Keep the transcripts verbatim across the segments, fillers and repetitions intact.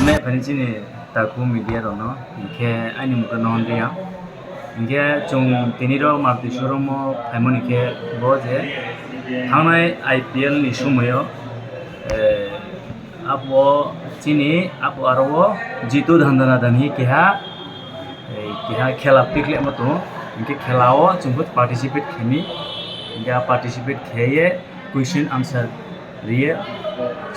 Nai phani chini takhu media rokno, hinkhe ani mukha no hwnriya. Hinkhe chwng tini ro Maruti showroom o phaimani khe bo je thangnai I P L ni somoyo, eh, abo chini abo aro o Jitu Dhandanadan hi keha, eh, keha khela tikle ma tongo. Hinkhe khela o chwng participate khemi, hinkhe participate kheye question answer riye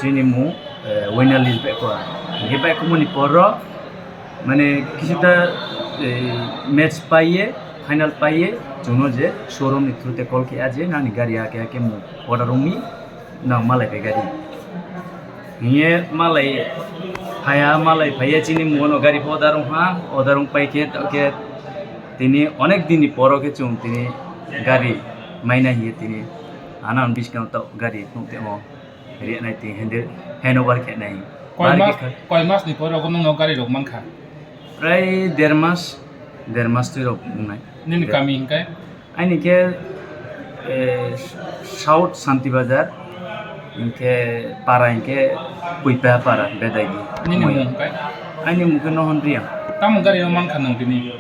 chini mung, eh, winner list bai kora. Hinkhe bai kumuni poro, mane, kisita, eh, match paiye, final paiye, chwngno je showroom ni through te call khe aje, nani gari ake ake mung order rwngni, nang malai pai gari. Hiye malai phaya, malai phaiye chini mung no gari order rwngha, order rwng pai khe, to khe tini onek din ni poro khe chwng tini gari maina hiye tini. Ano ang biskang to gari nukte mo. Riya nai ti hende handover khe nai. Koi Bari mas, khe koi mas ni pore ogo nung no gari rok mankha? Prai der mas, der mas twi rok wngnai. Nini Der- kami hinkhe? Aini khe, eh, South Santi Bazar, hinkhe para hinkhe Puipa para, Bedaigi. Nini Moi. Mung hinkhe? Aini mung khe Nohon Riyang. Tamo gari no mankha nung tini?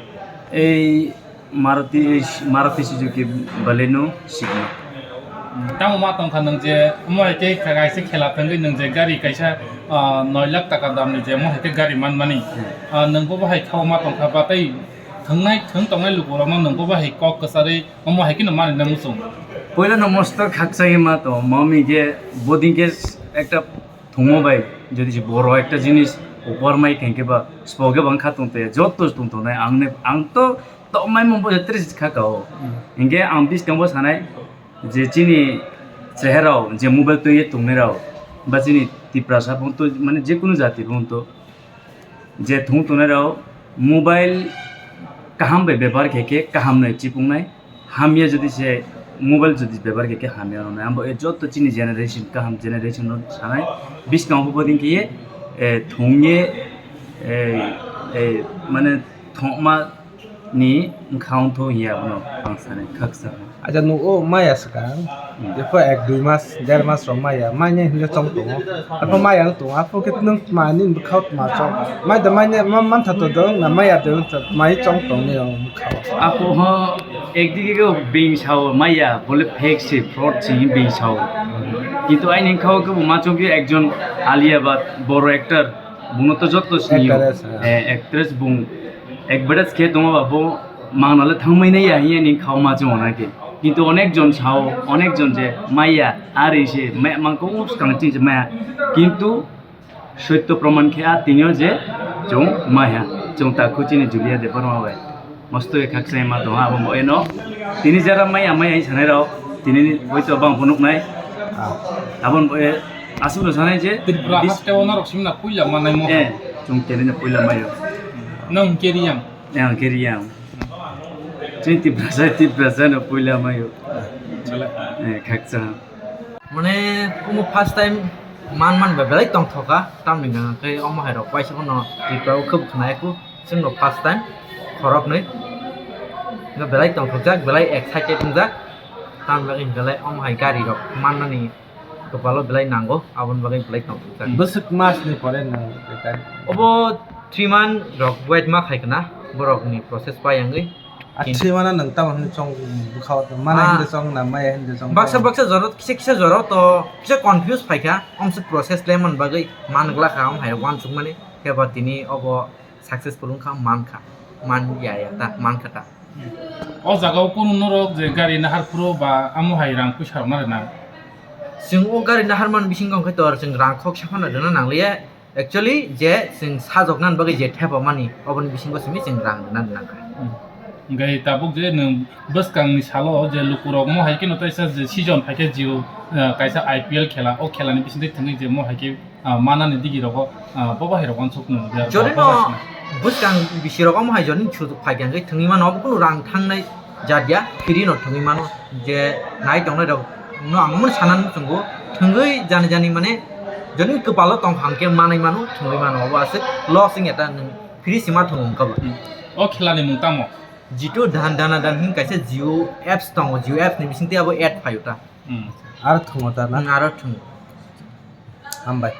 Ei Maruti, Maruti Suzuki Baleno Sigma. Tamo ma tongkha nung je, omo hai khe kaisa khela thangwi nung je gari kaisa, ah, noi lakh taka damni je omo hai khe gari manmani. Hmm. Ah, nung bo bahai khao ma tongkha ba tei thwngnai, thwng tongnai lukurokno nung bo bahai kok kwcharwi omo hai kheno manwi na muchung. Poila no mosto khaksa ma to, mami je boding ke ekta thwngmo bai, jodi se boro ekta jinis upor mai khe ba spo khe bang kha tong te, jotto tong tongnai ang ne, ang to Tongmai mung bo tris kha ka o. Hmm. Hinkhe ang biskango sanai je chini cheherao je mobile twi tongnai rao ba chini Tiprasa phone to mane jekunu jati phone to je thung tongnai rao mobile kaham bai bebhar khe khe kaham nai chipungnai, hamya jodi se mobile jodi bebhar khe khe hamya rwnai. Ambo e jotto chini generation kaham generation no sanai biskango bo ding khe ye, eh, thung ye, eh, eh, mane thongma ni wngkha wngthu hiya bono ang sanai khaksa. Acha nugo maya swkang. Hmm. Epho ek dui mas, der mas rok maya, manya hinwi chong tongo. Epho maya wng tongo, epho khe nwng tma nini bwkhao tma chong. Mai da manya ma-, mantha to do, na maya de wngtha, mai chong tong ni rong bwkhao. Apo ho ekdigi go bing sao maya, bole fake se, fraud se bing sao. Kintu aini wngkha o khe bo ma chong khe ekjon Alia Bhatt, boro actor. Bungno to jotto siniyo. Actress, ha. Eh, actress bung advertise khe tongo ba, bo mangnale thangmai nai ya hiya ni khao ma chwng na khe. Kintu onek jon sao, onek jon je maya, ari se, ma-, mang ko us kang ching se maya. Kintu soitto proman khe a tiniyo je chwng maya, chwng ta khuchini Julia Debbarma bai. Mosto khe khaksa ma tongo abo bo eno. Tini jara maya maya sanai rok. Tini ni hoito bang phunuk nai. Ah. Abon bo e aswk no sanai je Tripura bis- haste o norok simna puila manai mo. Eh, chwng tini ni puila mayo. Nang Keriyang. Eh, ang Keriyang. Chini Tiprasa, Tiprasa no puila mayo. Bale. Eh, khaksa. Mane, omo first time man man ba belai tongthoka, tamni hwnka khe omo hai rok waisa phano Tripura o khub khwnai ku, chwngno first time khoroknwi. Hwnka belai tongthokjak, belai excited wngjak, tamni bagwi hwnka le omo hai gari rok mannani kwpalo belai nango, aboni bagwi belai tongthokjak. Hmm. Bwswk mas ni pore nwng return? Obo three month rok wait ma khai khna, borokni process pai wngwi. Kin- Achi mana nang tamo hwnwi chong bwkha o to, mana Ah. Hindi chong na, maya hindi chong Baksa tamo. Baksa jora, kisa kisa jora to kisa confuse phai kha, omse process le man bagwi man gla kha, om hai wansukmani, khe ba tini obo successful wng kha, man kha, man ya ya ta, man kha ta. O jaga o kunu norok je gari nahar phuru ba amo hai rang puisa rok na rwna? Chwng o gari nahar man bisingo hwnkhe to chwng rang khoksa phano rwna nang liya. Actually, je chwng sajoknani bagwi je thepamani, oboni bisingo simi chwng rang rwna nangkha. Hmm. Hwnkhe tabuk je nwng bwskangni salo je lukurok mo hai kheno taisa je season phaikhe jio, ah, kaisa I P L khela, o khelani bisingtwi thwngwi je mo hai khe, ah, manani digirogo, ah, bobo hai rok uansuk nwng je Jorino bobo hai sina. Bwskang bisirok omo hai jorni sujuk phaikhe hwnkhe thwngwi mano, obo kunu rang thangnai jat ya, free no thwngwi mano, je nai tongnai rok no ang omo sanani chwngo, thwngwi jani jani mane jani kwpalo tong hangke manai mano, thwngwi mano, obo aswk loss wngya ta nwng free sima thwngo wngkha ba. Hmm. O khelani mung tamo? Jitu Dhan Dhana Dhan hin kaisa Jio apps tongo, Jio apps ni bisingtwi abo ad phaio ta. Hmm. Aro thwngo ta na? Hmm, aro thwngo. Hambai.